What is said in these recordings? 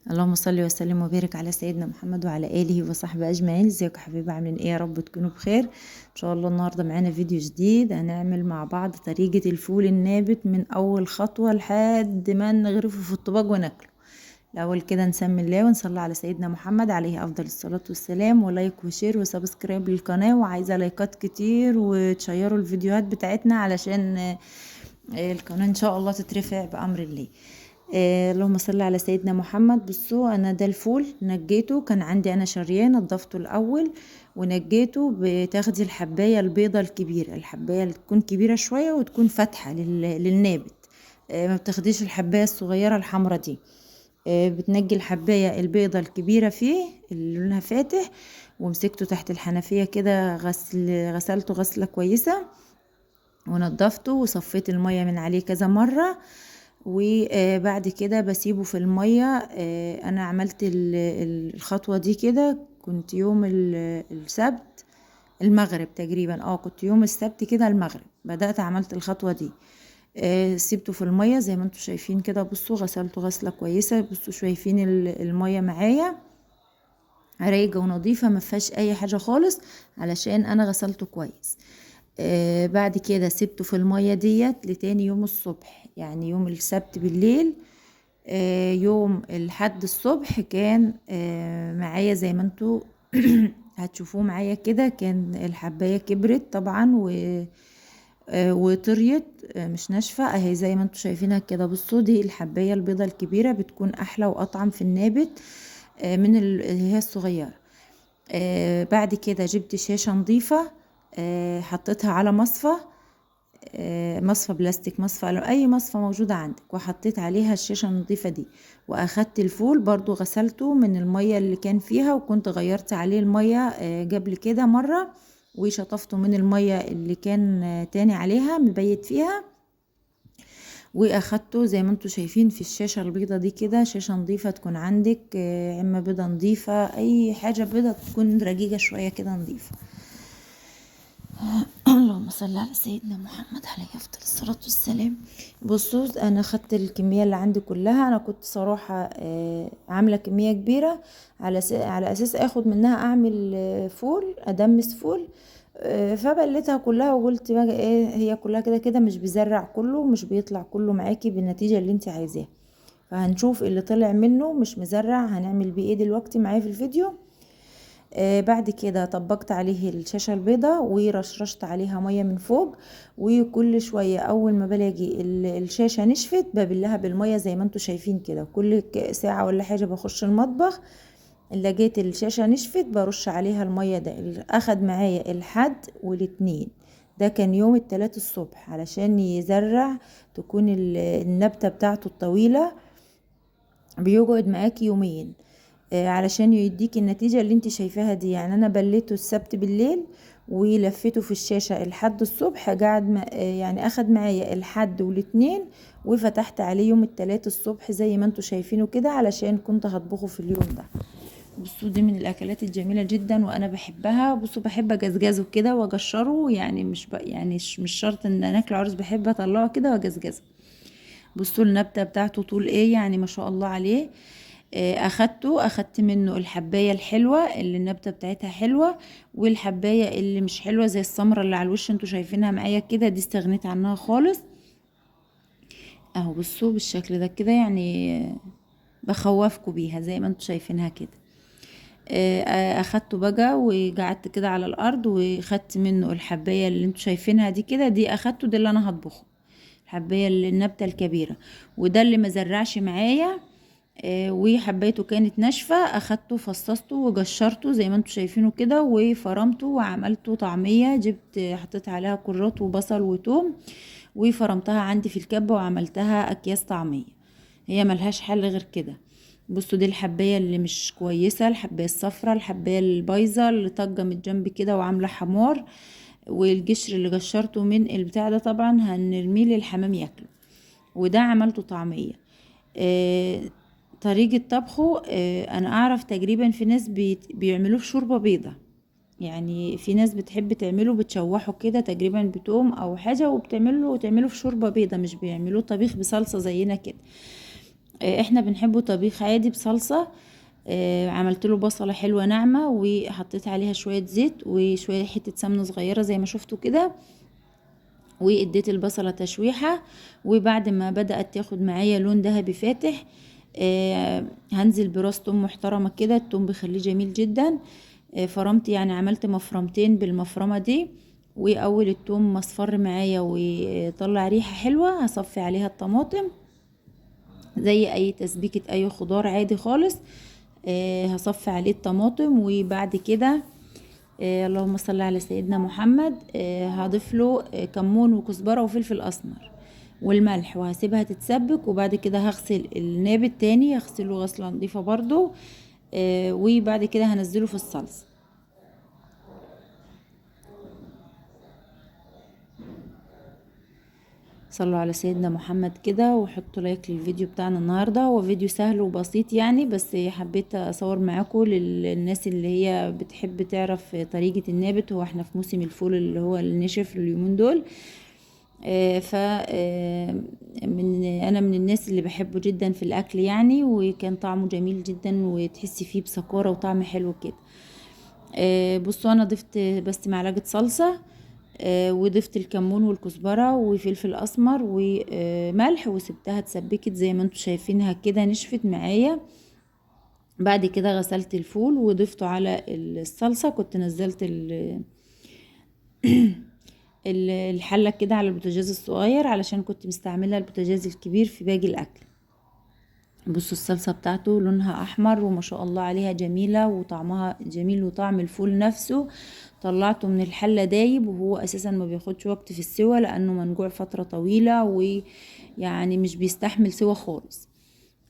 اللهم صل وسلم وبارك على سيدنا محمد وعلى اله وصحبه اجمعين. ازيكم يا حبايبي؟ عاملين ايه؟ يا رب تكونوا بخير ان شاء الله. النهارده معانا فيديو جديد، هنعمل مع بعض طريقه الفول النابت من اول خطوة لحد ما نغرفه في الطباق وناكله. الاول كده نسمي الله ونصلي على سيدنا محمد عليه افضل الصلاة والسلام، و like و share و subscribe للقناة، وعايزه لايكات كتير وتشيروا الفيديوهات بتاعتنا علشان القناة ان شاء الله تترفع بامر الله. اللهم صل على سيدنا محمد. بصوا انا ده الفول نجيته، كان عندي انا شريان، نضفته الاول ونجيته. بتاخدي الحبايه البيضة الكبيرة، الحبايه اللي تكون كبيرة شوية وتكون فاتحة للنابت، ما بتاخديش الحبايه الصغيرة الحمراء دي. بتنجي الحبايه البيضة الكبيرة فيه اللي لونها فاتح، ومسكته تحت الحنفية كده، غسلته غسله كويسة ونضفته وصفيت المية من عليه كذا مرة. وبعد كده بسيبه في المية. انا عملت الخطوة دي كده، كنت يوم السبت المغرب تقريبا، كنت يوم السبت كده المغرب بدأت عملت الخطوة دي. سيبته في المية زي ما انتم شايفين كده. بصوا غسلته غسلة كويسة، بصوا شايفين المية معايا رايقة ونظيفة ما فيهاش اي حاجة خالص، علشان انا غسلته كويس. بعد كده سبته في المية ديت لتاني يوم الصبح، يعني يوم السبت بالليل. يوم الحد الصبح كان معايا زي ما انتوا هتشوفوه معايا كده، كان الحباية كبرت طبعا وطريت، مش ناشفة اهي زي ما انتوا شايفينها كده. بصوا دي الحباية البيضة الكبيرة بتكون احلى واطعم في النابت من اللي هي الصغيرة. بعد كده جبت شاشة نظيفة، حطيتها على مصفى، مصفى بلاستيك، مصفى اي مصفى موجودة عندك، وحطيت عليها الشاشة النظيفة دي. واخدت الفول برضو غسلته من المية اللي كان فيها، وكنت غيرت عليه المية قبل كده مرة، وشطفته من المية اللي كان تاني عليها مبيت فيها. واخدته زي ما انتوا شايفين في الشاشة البيضة دي كده، شاشة نظيفة تكون عندك، اما بيضة نظيفة، اي حاجة بيضة تكون رقيقة شوية كده نظيفة. اللهم صل على سيدنا محمد عليه افضل الصلاة والسلام. بصوا انا خدت الكمية اللي عندي كلها، انا كنت صراحة عامله كمية كبيرة على اساس اخد منها اعمل فول، ادمس فول، فبلتها كلها وقلت بقى ايه، هي كلها كده كده مش بيزرع كله، مش بيطلع كله معاكي بالنتيجة اللي انت عايزاها. فهنشوف اللي طلع منه مش مزرع هنعمل بيه ايه دلوقتي معايا في الفيديو. بعد كده طبقت عليه الشاشة البيضة ورشرشت عليها مية من فوق، وكل شوية اول ما بلاقي الشاشة نشفت ببلها بالمية زي ما انتوا شايفين كده. كل ساعة ولا حاجة بخش المطبخ، لقيت الشاشة نشفت برش عليها المية. ده اخد معايا الحد والاتنين، ده كان يوم التلات الصبح، علشان يزرع تكون النبتة بتاعته الطويلة، بيقعد معاكي يومين علشان يديك النتيجة اللي انت شايفاها دي. يعني انا بليته السبت بالليل ولفيته في الشاشة الحد الصبح، قعد يعني اخد معايا الحد والاتنين، وفتحت عليه يوم التلات الصبح زي ما انتوا شايفينه كده، علشان كنت هطبخه في اليوم ده. بصوا دي من الاكلات الجميلة جدا وانا بحبها. بصوا بحب اجزجزه كده واجشره، يعني مش يعني مش شرط ان انا اكل عرس، بحب اطلعه كده واجزجزه. بصوا النبتة بتاعته طول ايه، يعني ما شاء الله عليه. اخدت منه الحبايه الحلوة اللي النبتة بتاعتها حلوة، والحبايه اللي مش حلوة زي السمرة اللي على الوش انتوا شايفينها معايا كده، دي استغنيت عنها خالص اهو. بصوا بالشكل ده كده، يعني بخوفكم بيها زي ما انتوا شايفينها كده. اخدته بقى وقعدت كده على الارض، وخدت منه الحبايه اللي انتوا شايفينها دي كده، دي اخدته، ده اللي انا هطبخه، الحبايه اللي النبتة الكبيرة، وده اللي ما زرعش معايا وحبايته كانت ناشفة، اخدته فصصته وجشرته زي ما انتوا شايفينه كده، وفرمته وعملته طعميه. جبت حطيت عليها كرات وبصل وتوم، وفرمتها عندي في الكبه وعملتها اكياس طعميه، هي ملهاش حل غير كده. بصوا دي الحبايه اللي مش كويسة، الحبايه الصفراء، الحبايه البايظه اللي طاجه من الجنب كده وعامله حمار، والقشر اللي جشرته من البتاع ده طبعا هنرميه للحمام ياكله، وده عملته طعميه. طريقة طبخه، انا اعرف تقريبا في ناس بيعملوه في شوربة بيضة، يعني في ناس بتحب تعمله بتشوحه كده تقريبا بتوم او حاجة، وبتعمله وتعمله في شوربة بيضة، مش بيعملوه طبيخ بصلصة زينا كده. احنا بنحبه طبيخ عادي بصلصة. عملت له بصلة حلوة ناعمة وحطيت عليها شوية زيت وشوية حتة سمنة صغيرة زي ما شفتوا كده، واديت البصلة تشويحة. وبعد ما بدأت تاخد معايا لون ذهبي فاتح، هنزل براس توم محترمة كده، التوم بيخليه جميل جدا. فرمت يعني عملت مفرمتين بالمفرمة دي، واول التوم مصفر معايا وطلع ريحة حلوة هصفي عليها الطماطم زي اي تسبيكة اي خضار عادي خالص. هصفي عليه الطماطم، وبعد كده اللهم صل على سيدنا محمد، هضيف له كمون وكزبرة وفلفل اسمر والملح، وهسيبها تتسبك. وبعد كده هغسل النابت تاني، هغسله غسلة نظيفة برضو، وبعد كده هنزله في الصلصة. صلوا على سيدنا محمد كده، وحطوا لايك للفيديو بتاعنا النهارده. هو فيديو سهل وبسيط يعني، بس حبيت اصور معاكم للناس اللي هي بتحب تعرف طريقة النابت. هو احنا في موسم الفول اللي هو النشف اليومين دول، ف من انا من الناس اللي بحبه جدا في الاكل يعني، وكان طعمه جميل جدا وتحسي فيه بسكارة وطعم حلو كده. بصوا انا ضفت بس معلقة صلصة، وضفت الكمون والكزبرة وفلفل اسمر وملح، وسبتها اتسبكت زي ما انتم شايفينها كده، نشفت معايا. بعد كده غسلت الفول وضفته على الصلصة. كنت نزلت الحلة كده على البوتاجاز الصغير علشان كنت مستعملة البوتاجاز الكبير في باقي الاكل. بصوا الصلصة بتاعته لونها احمر وما شاء الله عليها جميلة، وطعمها جميل، وطعم الفول نفسه طلعته من الحلة دايب، وهو اساسا ما بياخدش وقت في السوى لانه منقوع فترة طويلة، ويعني مش بيستحمل سوى خالص.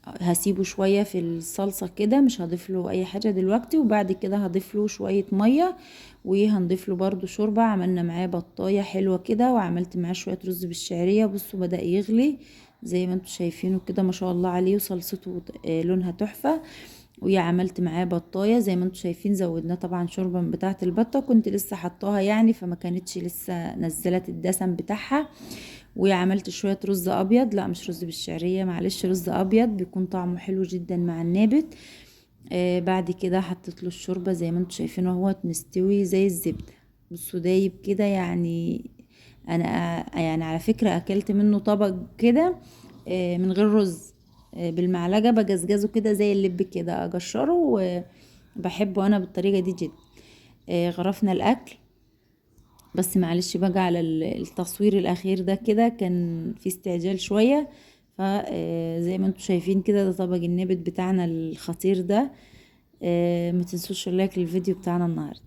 هسيبه شوية في الصلصة كده، مش هضيف له اي حاجة دلوقتي، وبعد كده هضيف له شوية مية، وهنضيف له برضو شوربة. عملنا معاه بطاية حلوة كده، وعملت معاه شوية رز بالشعرية. بصوا بدأ يغلي زي ما انتم شايفينه كده ما شاء الله عليه، وصلصته لونها تحفة. وعملت معاه بطاية زي ما انتم شايفين، زودناه طبعا شوربة من بتاعة البطة، كنت لسه حطاها يعني فما كانتش لسه نزلت الدسم بتاعها. وعملت شوية رز ابيض، لا مش رز بالشعرية معلش، رز ابيض بيكون طعمه حلو جدا مع النابت. بعد كده حطيت له الشوربة زي ما انتم شايفين اهوت مستوي زي الزبدة. بصوا دايب كده يعني، انا يعني على فكرة اكلت منه طبق كده، من غير رز، بالمعلقة بجزجزه كده زي اللب كده، اقشره، وبحبه انا بالطريقة دي جدا. غرفنا الاكل، بس معلش بقى على التصوير الاخير ده كده كان في استعجال شوية. زي ما انتم شايفين كده ده طبق النابت بتاعنا الخطير ده. ما تنسوش اللايك للفيديو بتاعنا النهارده.